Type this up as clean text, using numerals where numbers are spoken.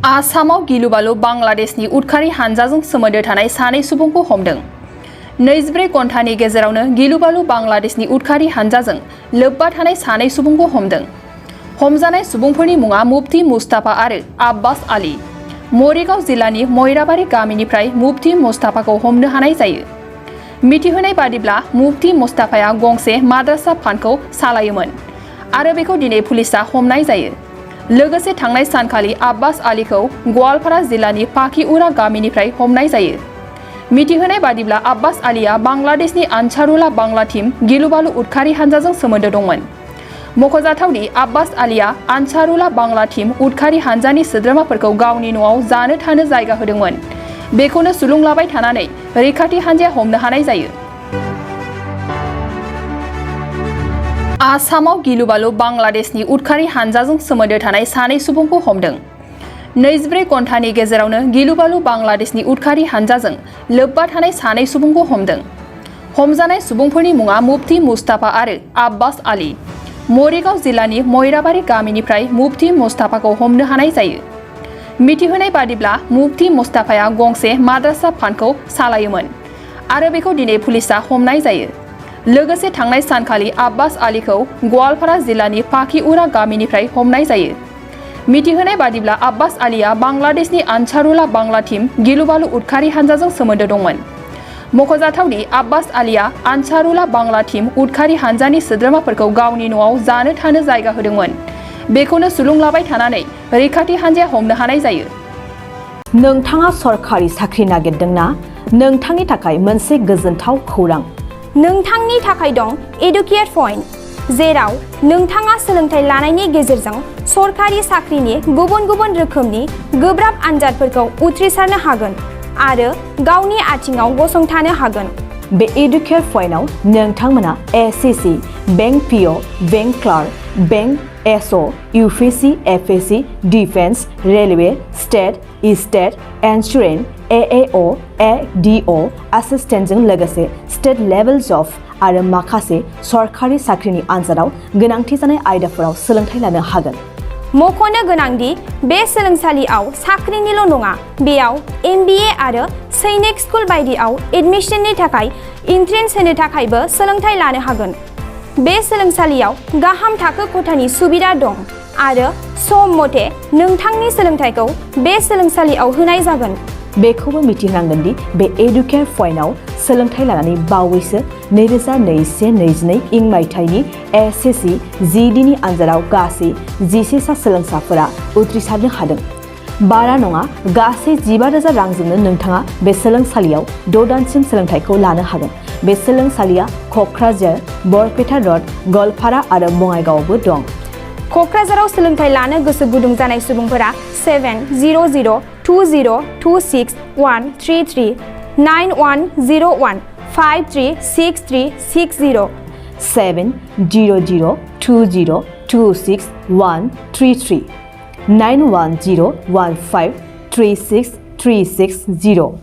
आसामाव गिलुबालु बांलादेशनि उदखारि हानजाजों सोमोन्दो थानाय सानै सुबुंखौ हमदों। 24 घन्टानि गेजेरावनो गिलुबालु बांलादेशनि उदखारि हानजाजों लोब्बा थानाय सानै सुबुंखौ हमदों। हमजानाय सुबुंफोरनि मुङा मुफ्ती मुस्ताफा आरो आब्बास आली। मरिगाव जिल्लानि मयराबारि गामिनिफ्राय मुफ्ती मुस्ताफाखौ हमनो हानाय जायो। मिथिहोनाय बादिब्ला मुफ्ती मुस्ताफाया गंसे माद्रासा फान्डखौ सालायोमोन आरो बेखौ दिनै पुलिसआ हमनाय जायो। लोगोसे थांनाय सानखालि आब्बास आलीखौ गवालपारा जिल्लानि पाखिउरा गामिनिफ्राय हमनाय जायो। मिथिहोनाय बादिब्ला आब्बास आलीया बांलादेशनि आनसारुल्लाह बांला टीम गिलुबालु उदखारि हानजाजों सोमोन्दो दंमोन। मख'जाथावदि आब्बास आलीया आनसारुल्लाह बांला टीम उदखारि हानजानि सोद्रोमाफोरखौ गावनि न'आव जानो थानो जायगा होदोंमोन। बेखौनो सुलुंलाबाय थानानै रैखाथि हानजाया हमनो हानाय जायो। आसामाव गिलुबालु बांलादेशनि उदखारि हानजाजों सोमोन्दो थानाय सानै सुबुंखौ हमदों। 24 घन्टानि गेजेरावनो गिलुबालु बांलादेशनि उदखारि हानजाजों लोब्बा थानाय सानै सुबुंखौ हमदों। हमजानाय सुबुंफोरनि मुङा मुफ्ती मुस्ताफा आरो आब्बास आली। मरिगाव जिल्लानि मयराबारि गामिनिफ्राय मुफ्ती मुस्ताफाखौ हमनो हानाय जायो। मिथिहोनाय बादिब्ला मुफ्ती मुस्ताफाया गंसे माद्रासा फान्डखौ सालायोमोन आरो बेखौ दिनै पुलिसआ हमनाय जायो। लोगोसे थांनाय सानखालि आब्बास आलीखौ गवालपारा जिल्लानि पाखिउरा गामिनिफ्राय हमनाय जायो। मिथिहोनाय बादिब्ला आब्बास आलीया बांलादेशनि आनसारुल्लाह बांला टीम गिलुबालु उदखारि हानजाजों सोमोन्दो दंमोन। मख'जाथावदि आब्बास आलीया आनसारुल्लाह बांला टीम उदखारि हानजानि सोद्रोमाफोरखौ गावनि न'आव जानो थानो जायगा होदोंमोन। बेखौनो सुलुंलाबाय थानानै रैखाथि हानजाया हमनो हानाय जायो। नोंथाङा सरखारि साख्रि नागिरदोंना? नोंथांनि थाखाय मोनसे गोजोनथाव खौरां। नोंथांनि थाखाय दं एडुकेट पइन्ट, जेराव नोंथाङा सोलोंथाइ लानायनि गेजेरजों सरखारि साख्रिनि गुबुन गुबुन रोखोमनि गोब्राब आनजादफोरखौ उथ्रिसारनो हागोन आरो गावनि आथिङाव गसंथानो हागोन। बे एडुकेट पइन्टआव नोंथांमोना SSC, bank PO, bank clerk, bank SO, UPSC, FSC, defence, railway, state, insurance, AAO, ADO एसिस्टेन्टजों लोगोसे स्टेट लेभेल जब आरो माखासे सरखारि साख्रिनि आनजादाव गोनांथि जानाय आयदाफोराव सोलोंथाइ लानो हागोन। मख'नो गोनांदि बे सोलोंसालियाव साख्रिनिल' नङा, बेयाव MBA आरो सैनिक स्कुल बायदियाव एडमिशननि थाखाय एन्ट्रेन्स होनो थाखायबो सोलोंथाइ लानो हागोन। बे सोलोंसालियाव गाहाम थाखो खथानि सुबिदा दं आरो सम मथे नोंथांनि सोलोंथाइखौ बे सोलोंसालियाव होनाय जागोन। बेखौबो मिथिनांगोन दि बे एडुकेट पइन्टआव सोलोंथाइ लानानै बावैसो 2021-22 इं मायथाइनि एसएससि जिडिनि आनजादाव गासै 11 सा सोलोंसाफोरा उथ्रिसारनो हादों। बारा नङा, गासै 15,000 रांजोंनो नोंथाङा बे सोलोंसालियाव 6 दानसिम सोलोंथाइखौ लानो हागोन। बे सोलोंसालिया क'क्राझार, बरपेटा रड, गवालपारा आरो बङाइगावआवबो दं। क'क्राझाराव सोलोंथाइ लानो गोसो गुदुं जानाय सुबुंफोरा 70020261333 9101 536360 70020261333 9101536360